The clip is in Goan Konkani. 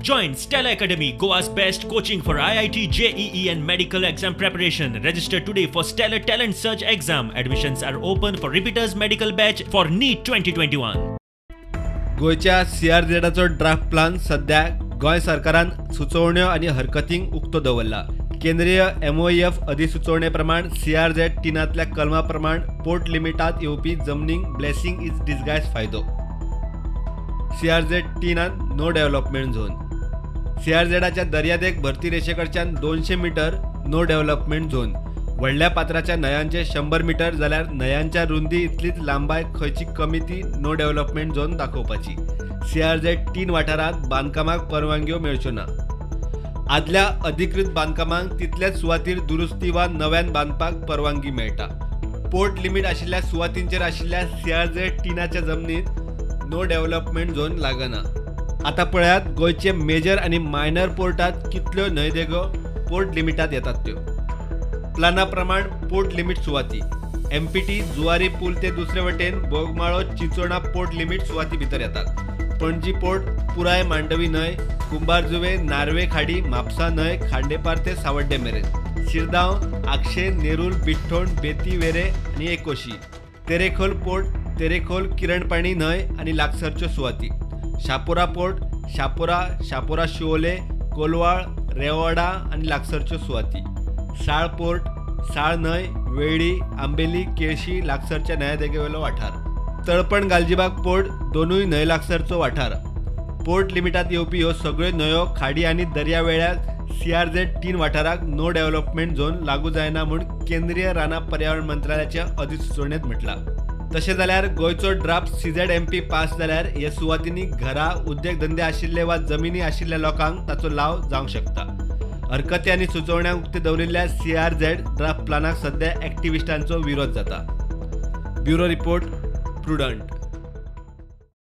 Join Stellar Academy, Goa's best coaching for IIT, JEE and medical exam preparation. Register today for Stellar Talent Search exam. Admissions are open for repeaters medical batch for NEET 2021. गोंयच्या सीआरझेडाचो ड्राफ्ट प्लान सध्या गोंय सरकारान सुचोवण्यो आनी हरकतींक उक्तो दवरला. केंद्रीय एमओएफ अधिसुचोवणे प्रमाण सीआरझेड 3 कलमा प्रमाण पोर्ट लिमिटांत येवपी जमनींक ब्लेसिंग is disguise फायदो. CRZ 3 no development zone. सीआरझेडाच्या दर्यादेग भरती रेशेकडच्यान 200 मीटर नो डेव्हलपमेंट झोन. व्हडल्या पात्राच्या न्हंयांचे 100 मीटर जाल्यार न्हंयांच्या रुंदी इतलीच लांबाय खंयची कमी ती नो डेव्हलपमेंट झोन दाखोवपाची. सीआरझेड 3 वाठारांत बांदकामाक परवानग्यो मेळच्यो ना. आदल्या अधिकृत बांदकामांक तितल्याच सुवातीर दुरुस्ती वा नव्यान बांदपाक परवानगी मेळटा. पोर्ट लिमीट आशिल्ल्या सुवातींचेर आशिल्ल्या सीआरझेड 3 जमनीत नो डेव्हलपमेंट झोन लागना. आतां पळयात गोंयचे मेजर आनी मायनर पोर्टात कितल्यो न्हंयदेगो पोर्ट लिमिटात येतात त्यो. प्लाना प्रमाण पोर्ट लिमीट सुवाती एमपीटी जुवारी पूल ते दुसरे वटेन बोगमाळो चिंचोणा पोर्ट लिमीट सुवाती भितर येतात. पणजी पोर्ट पुराय मांडवी न्हंय, कुंभारजुवे, नार्वे खाडी, म्हापसा न्हंय, खांडेपार ते सावड्डे मेरेन, शिरदांव, आगशे, नेरूल, बिठ्ठोण, बेती वेरे आनी एकोशी, तेरेखोल पोर्ट, तेरेखोल किरणपाणी न्हंय आनी लागसरच्यो सुवाती, शापोरा पोर्ट, शापोरा, शापोरा शिवोले, कोलवाळ, रेवाडा आनी लागसरच्यो सुवाती, साळ पोर्ट, साळ न्हंय, वेळी, आंबेली, केळशी लागसरच्या न्हंयदेगेवेलो वाठार, तळपण गालजीबाग पोर्ट दोनूय न्हंय लागसरचो वाठार. पोर्ट लिमिटात येवपी ह्यो सगळ्यो न्हंयो, खाडी आनी दर्यावेळ्या सीआरझेड 3 वाठाराक नो डेव्हलपमेंट झोन लागू जायना म्हूण केंद्रीय रानां पर्यावरण मंत्रालयाच्या अधिसुचोवणेंत म्हटलां. तशें जाल्यार गोंयचो ड्राफ्ट सीझेडएमपी पास जाल्यार हे सुवातींनी घरां, उद्देगधंदे आशिल्ले वा जमिनी आशिल्ल्या लोकांक ताचो लाव जावंक शकता. हरकती आनी सुचोवण्यांक उक्ते दवरिल्ल्या सीआरझेड ड्राफ्ट प्लानाक सध्या एक्टिविस्टांचो विरोध जाता. Bureau report, Prudent.